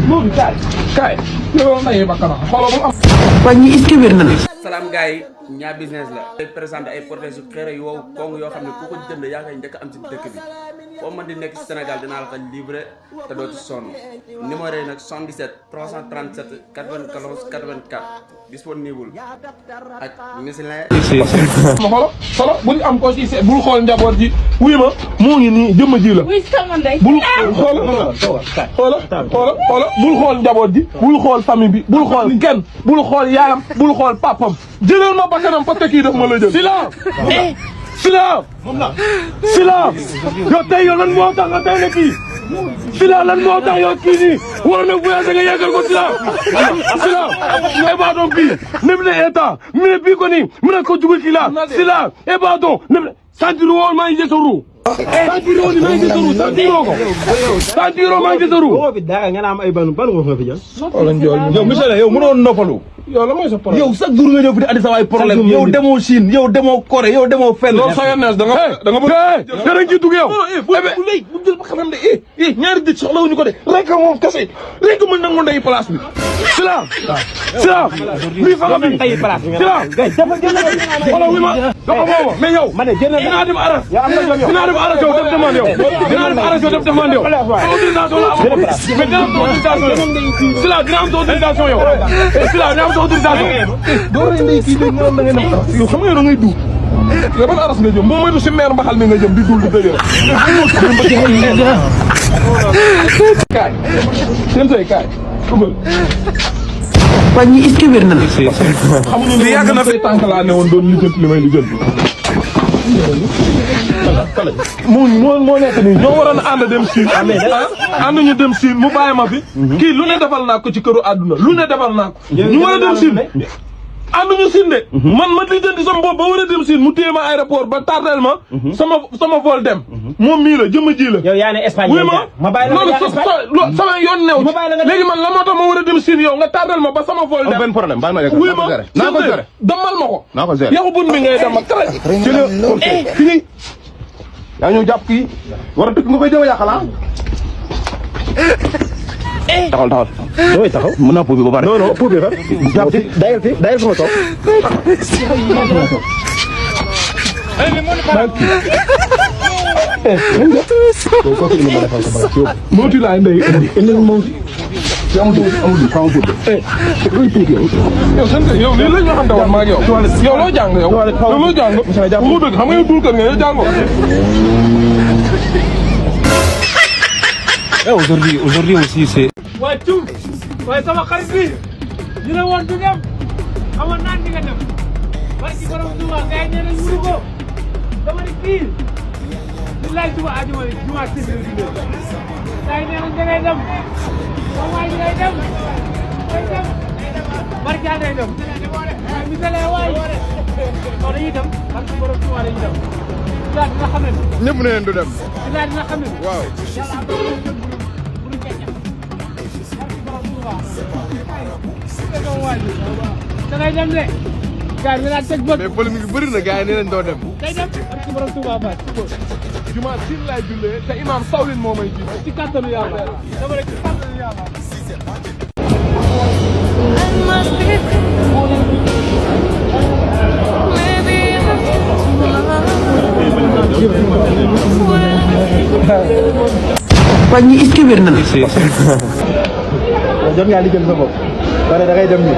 Modou kaay yow nañu ba kanam xoolal bu am. waa ñi est-ce que wér na. salaam gars yi ñaa business la. day présenté ay protèges yu xeere yu wow kong yoo xam ne ku ko jënd yaa ngi njëkk am ci dëkk bi foo mën di nekk ci Sénégal dinaa la ko livré te doo ci sonn numéro yi nag 77 337 94 84 disponible ak misilin. ma xoolal bul am ko ci bul xool njaboot ji wuy ma moo ngi nii jëmm ji la. wuy sama ndey. bul xoolal bul xool njaboot ji bul xool famille bi bul xool kenn bul xool yaayam bul xool papam jëlal ma bakkanam parce que kii daf ma la jël. silence yow tey yow lan moo tax nga tey ne kii silence lan moo tax yow kii nii waroon na voyage nga yeggal ko silence et pardon bii ne bi ne état mais bii ko nii mu ne ko jugu kii la silence et pardon ne bi sentir woon maa ngi jël sa ruu sentir woon maa ngi jël sa ruu sentiroo ko sentiroo maa ngi jël sa ruu boo fi dara nga am ay ban nga fi jël yow monsieur yow mënoon noppalu yow la mooy sa problème yow chaque jour nga ñëw fi di andi sa waay problème yow demoo Chine yow demoo Corée yow demoo fenn loolu sa yoon da nga bëgg dara ci dugg yow bu jël ba xamam de ñaari dëj soxlawuñu ko de rek moom kese rek mën nangu ndey place bi silence lii fa nga bi silence wala wi ma doko booba mais yow dinaa dem aras dinaa dem aras yow def demande yow dinaa dem aras yow def demande yow autorisation la am mais dina am autorisation yow silence dina am autorisation yow silence dina am autorisation doo rey ndey kii léegi noonu da ngay dem yow xam nga yow da ngay du yow ban aras nga jëm boo moytu si meer mbaxal mi nga jëm di dul di dëgër kaay seen say kaay dugal waa ñi est-ce que wér na. xamuñu ne yàgg na fi tànk laa ne woon doon lijjanti li may lijjanti moo nekk nii ñoo waroon a ànd dem Siin ànd ñu dem Siin mu bàyyi ma fi kii lu ne defal naa ko ci këru àdduna lu ne defal naa ko ñu war a dem Siin ànduñu Siin de man ma lijjanti sama bopp ba war a dem Siin mu téye ma aéroport ba tardel ma sama vol dem moom mii la jëmm ji la yow yaa ne Espagne ma loolu sama yoon new léegi man la moo tax ma war a dem Siin yow nga tardel ma ba sama vol dem benn problème baal ma rek wuy ma damal ma ko yaxu bun bi ngay dem ak fii yaa ñëw jàpp kii war a dëkk nga koy jëm a yàqala taxawal dooy taxaw mën naa puubi ba pare non puubi fa jàpp ci dayal sama toog mooti laay ndey indil mooti amul yow lii la ñu xam woon maa ak yow loo jàng yow loo jàng mu dëgg xam nga yow dul kër nga yow jàngoo aujourd'hui aussi c'est waaye Thioub waaye sama xarit bi ñu ne woon du dem xamoon naan di nga dem barki borom Touba gars yi nee nañ mënu ko dama ne kii billaay suba àjjuma jumaa si biir bi gars yi nee nañ da ngay dem moom waay bi day dem barki day dem waaye misalee waay non dañuy dem barki borom Touba dañuy dem billaay dina xam ne ñëpp ne leen du dem billaay dina xam ne waaw da ngay dem de gars yi teg bët mais polémique bi bëri na gars yi nee nañ doo dem day dem ci borom Touba Baye jumaa Siin laay jullee te imam Sawlin moo may jiite ci kattanu yàlla dama rek ci kattanu yàlla waa ñi est-ce que wér na. jot ngaa liggéey sa bopp wala da ngay dem nii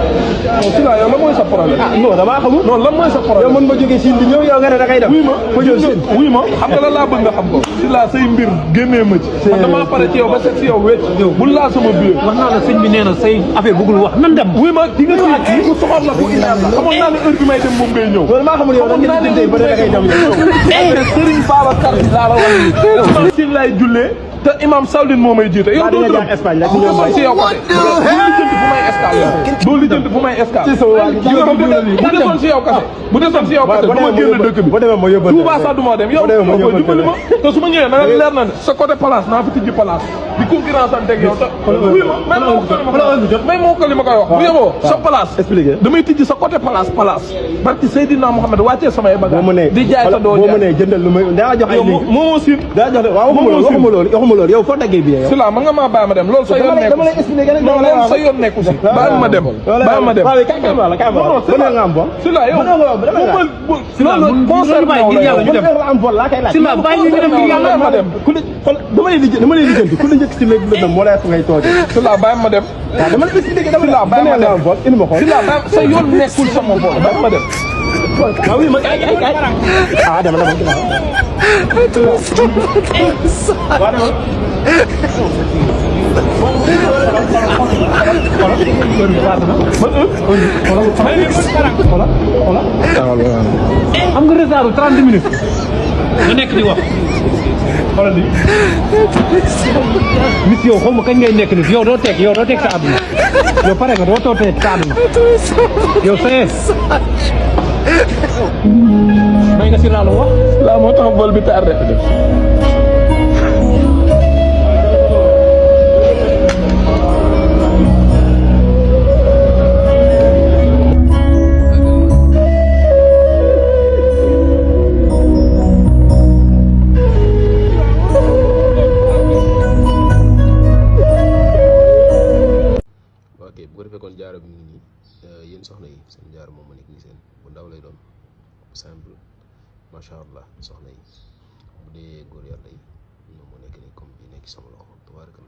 non si la yow lan mooy sa problème non damaa xamul non lan mooy sa problème yow mën ma jógee Chine di ñëw yow nga ne da ngay dem wuy ma xam nga lan laa bëgg nga xam ko si la say mbir génnee ma ci man damaa pare ci yow ba set si yow wécc bul laa sama biir wax naa la sëñ bi nee na say affaire bëggul wax nan dem wuy ma di nga si ku soxor la ku inaan la xamoon naa ne heure bi may dem moom ngay ñëw loolu maa xamul yow da ngeen di dindee ba da ngay dem Serigne Babacar laa la wax Siin laay jullee te imam Sawlin moo may jiite yow doo dugg Espagne rek bu desoon si yow côté doo lijjanti fu may escale bu desoon si yow kase bu desoon si yow kase du ma génn dëkk bi Touba sax du ma dem yow dimbali ma te su ma ñëwee na leer na ne sa côté place naa fi tijji place di concurrence ante ak yow te mais moo ko li ma koy wax bu yeboo sa place expliqué damay tijji sa côté place barki Seydina Mohamed wàccee samay bagage di jaay sa doo boo mënee jëndal lu may daa jox ay moo si daa jox waaw waxuma loolu yow foo daggee bi yow si la man nga maa bàyyi ma dem loolu sa yoon nekku si non loolu sa yoon nekku si bàyyi ma dem waaw kay nga am bon si la yow loolu concert si la bàyyi ñu dem ngir yàlla ma dem ku ne xool dama lay lijjanti ku la njëkk si léegi la dem moo lay fa ngay toogee si la bàyyi ma dem waaw dama la expliqué si la bàyyi ma dem vol indi ma xool si la bàyyi sa yoon nekkul sama vol bàyyi ma dem waaw oui ma kay ah dama am nga retard 30 minutes nga nekk di wax xoolal li mission xaw ma kañ ngay nekk nit yow doo teg sa àdduna yow pare nga doo teg sa àdduna yow c'est may nga si laalu wax la moo tax vol bi tardé bu ko defee kon jaaro bi mu ngi nii yéen soxna yi seen jaaro moom ma nekk nii seen bu ndaw lay doon simple macha allah soxna yi bu dee góor yàlla yi ñoom moo nekk nii comme bi nekk sama loxo tabaaraka